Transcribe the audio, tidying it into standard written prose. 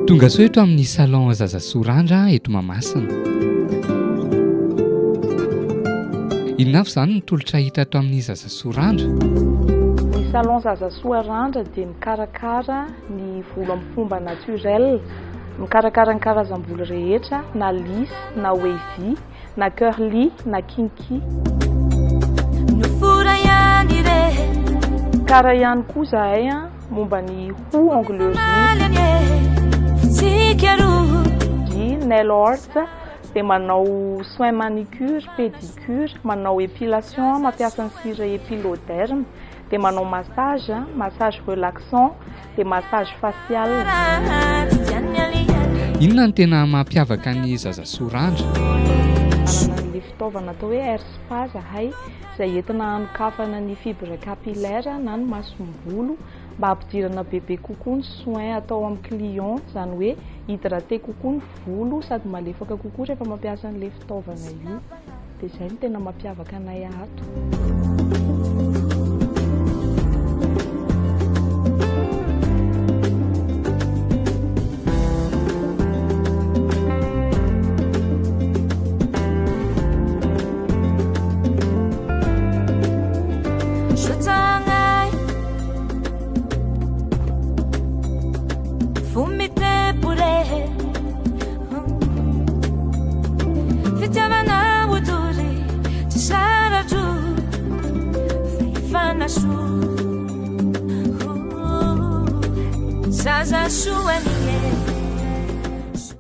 Tonga soa eto amin'ny salon Zazasoa Randra eto Mahamasina. Inona avy izany ny tolotra hita ato amin'ny Zazasoa Randra? Ny salon Zazasoa Randra dia mikarakara ny volo amin'ny fomba naturel, mikarakara ny karazam-bolo rehetra na lisse na wavy na curly na kinky. Mikarakara ihany koa izahay momba ny hoho onglerie, nail art, dia manao soin manicure, pédicure, manao épilation mampiasa ny cire épiloderme, dia manao massage, massage relaxant, dia massage facial. Inona no tena mampiavaka ny Zazasoa Randra? Manana an'ilay fitaovana atao hoe air spa zahay izay entina hanokafana ny fibre capillaire na ny masom-bolo mba hampidirana bebe kokoa ny soin atao amin'ny client, izany hoe hydraté kokoa ny volo sady malefaka kokoa rehefa mampiasa an'ilay fitaovana io. Dia izay no tena mampiavaka anay ato.